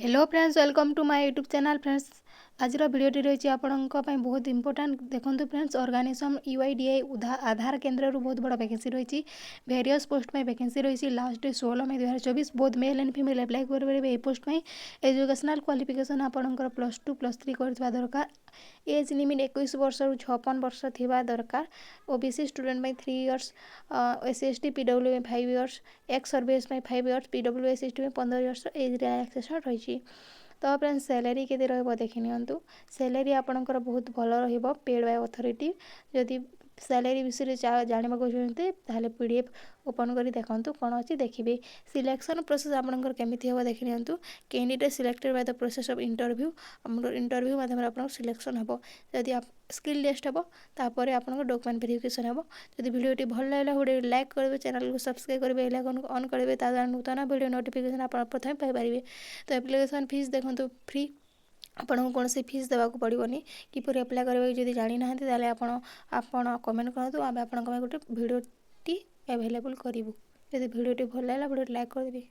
Hello friends, welcome to my YouTube channel. Friends, ଆଜିର ଭିଡ଼ିଓଟି ରହିଛି ଆପଣଙ୍କ ପାଇଁ ବହୁତ ଇମ୍ପୋର୍ଟାଣ୍ଟ। ଦେଖନ୍ତୁ ଫ୍ରେଣ୍ଡସ୍, ଅର୍ଗାନିଜମ୍ ୟୁଆଇଡିଏଆଇ ଆଧାର କେନ୍ଦ୍ରରୁ ବହୁତ ବଡ଼ ଭ୍ୟାକେନ୍ସି ରହିଛି। ଭେରିୟସ୍ ପୋଷ୍ଟ ପାଇଁ ଭ୍ୟାକେନ୍ସି ରହିଛି। Last date 16 May 2024। Both male and female apply କରିପାରିବେ ଏହି ପୋଷ୍ଟ ପାଇଁ। ଏଜୁକେସନାଲ୍ କ୍ୱାଲିଫିକେସନ୍ ଆପଣଙ୍କର +2, +3 କରିଥିବା ଦରକାର। ଏଜ୍ ଲିମିଟ୍ 21 ବର୍ଷରୁ 56 ବର୍ଷ ଥିବା ଦରକାର। ଓବିସି ଷ୍ଟୁଡେଣ୍ଟ ପାଇଁ 3 years, SC, ST, PW ପାଇଁ 5 ଇୟର୍ସ, ଏକ୍ସ ସର୍ଭିସ୍ ପାଇଁ 5 years, PW, SC, ST ପାଇଁ 15 ଇୟର୍ସ ଏଜ୍ ରିଲାକ୍ସେସନ୍ ରହିଛି। ତ ଫ୍ରେଣ୍ଡସ୍, ସ୍ୟାଲେରୀ କେତେ ରହିବ ଦେଖି ନିଅନ୍ତୁ। ସ୍ୟାଲେରୀ ଆପଣଙ୍କର ବହୁତ ଭଲ ରହିବ, ପେଡ଼୍ ବାଇ ଅଥରିଟି। ଯଦି ସ୍ୟାଲେରୀ ବିଷୟରେ ଜାଣିବାକୁ ଚାହୁଁଛନ୍ତି, ତାହେଲେ ପିଡିଏଫ୍ ଓପନ୍ କରି ଦେଖନ୍ତୁ କ'ଣ ଅଛି ଦେଖିବେ। ସିଲେକ୍ସନ୍ ପ୍ରୋସେସ୍ ଆପଣଙ୍କର କେମିତି ହେବ ଦେଖି ନିଅନ୍ତୁ। Candidate selected by the process of interview. ଆମର ଇଣ୍ଟରଭ୍ୟୁ ମାଧ୍ୟମରେ ଆପଣଙ୍କ ସିଲେକ୍ସନ୍ ହେବ। ଯଦି ସ୍କିଲ୍ ଟେଷ୍ଟ ହେବ, ତାପରେ ଆପଣଙ୍କ ଡକୁମେଣ୍ଟ ଭେରିଫିକେସନ୍ ହେବ। ଯଦି ଭିଡ଼ିଓଟି ଭଲ ଲାଗିଲା, ଗୋଟେ ଲାଇକ୍ କରିବେ, ଚ୍ୟାନେଲକୁ ସବସ୍କ୍ରାଇବ୍ କରିବେ, ବେଲ୍ ଆଇକନ୍କୁ ଅନ୍ କରିବେ। ତା ଦ୍ୱାରା ନୂତନ ଭିଡ଼ିଓ ନୋଟିଫିକେସନ୍ ଆପଣ ପ୍ରଥମେ ପାଇପାରିବେ। ତ ଆପ୍ଲିକେସନ୍ ଫିସ୍ ଦେଖନ୍ତୁ, ଫ୍ରି। ଆପଣଙ୍କୁ କୌଣସି ଫିସ୍ ଦେବାକୁ ପଡ଼ିବନି। କିପରି ଆପ୍ଲାଏ କରିବେ ଯଦି ଜାଣିନାହାନ୍ତି, ତାହେଲେ ଆପଣ କମେଣ୍ଟ କରନ୍ତୁ। ଆମେ ଆପଣଙ୍କ ପାଇଁ ଗୋଟେ ଭିଡ଼ିଓଟି ଆଭେଲେବୁଲ୍ କରିବୁ। ଯଦି ଭିଡ଼ିଓଟି ଭଲ ଲାଗିଲା, ଭିଡ଼ିଓଟି ଲାଇକ୍ କରିଦେବେ।